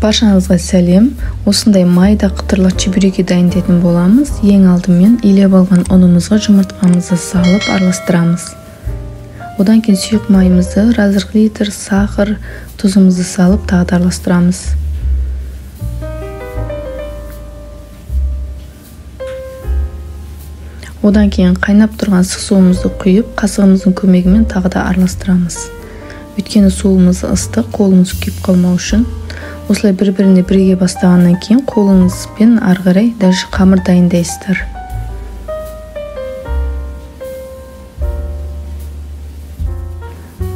Баршаңызға сәлем. Осындай майда қытырлы чебуреки дайындайтын боламыз. Ең алдымен илеп алған ұнымызға жұмыртқамызды салып араластырамыз. Одан кейін сұйық майымызды, разрыхлитель, сахар, тұзымызды салып тағы да араластырамыз. Одан кейін қайнап тұрған ыстық суымызды құйып, қасығымыздың көмегімен тағы да араластырамыз. Өйткені суымыз ыстық, қолымыз күйіп қалмау үшін. Осылай бір-біріне бірге бастағаннан кейін қолыңызбен ары қарай дальше қамыр дайындайсыздар.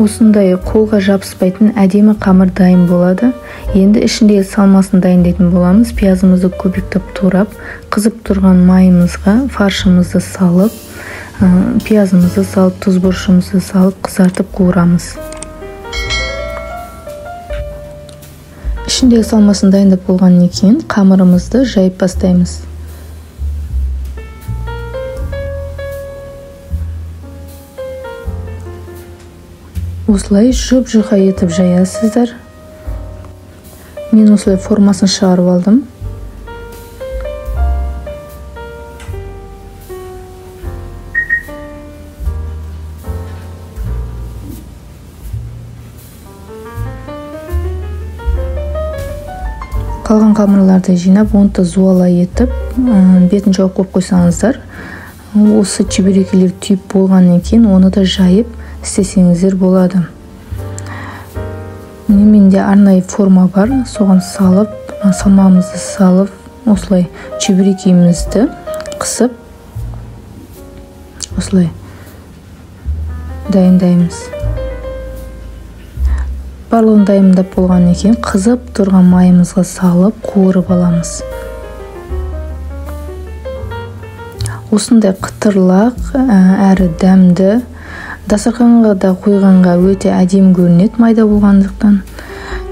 Осындай қолға жабыспайтын әдемі қамыр дайын болады. Енді ішіндегі салмасын дайындайтын боламыз. Пиязымызды көбіктеп турап, қызып тұрған майымызға фаршымызды салып, пиязымызды салып, тұз бұрышымызды салып, қызартып қуырамыз. Ішіндегі салмасын дайындап болғаннан кейін қамырымызды жайып бастаймыз. Осылай жұп-жұқа етіп жаясыздар. Мен осылай формасын шығарып алдым. Қалған қамырларды жинап, оны зуала етіп, бетін жауып қойып қойсаңыздар, осы чебурекелер түйіп болғаннан кейін оны да жайып істесеңіздер болады. Менде арнайы форма бар, соған салып, салмамызды салып, осылай чебурекемізді қысып, осылай дайындаймыз. Барлығын дайындап болғаннан кейін қызып тұрған майымызға салып қуырып аламыз. Осындай қытырлақ, әрі дәмді, дастарханға да қойғанға өте әдемі көрінеді майда болғандықтан.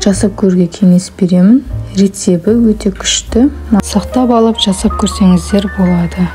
Жасап көруге кеңес беремін. Рецепті өте күшті. Сақтап алып жасап көрсеңіздер болады.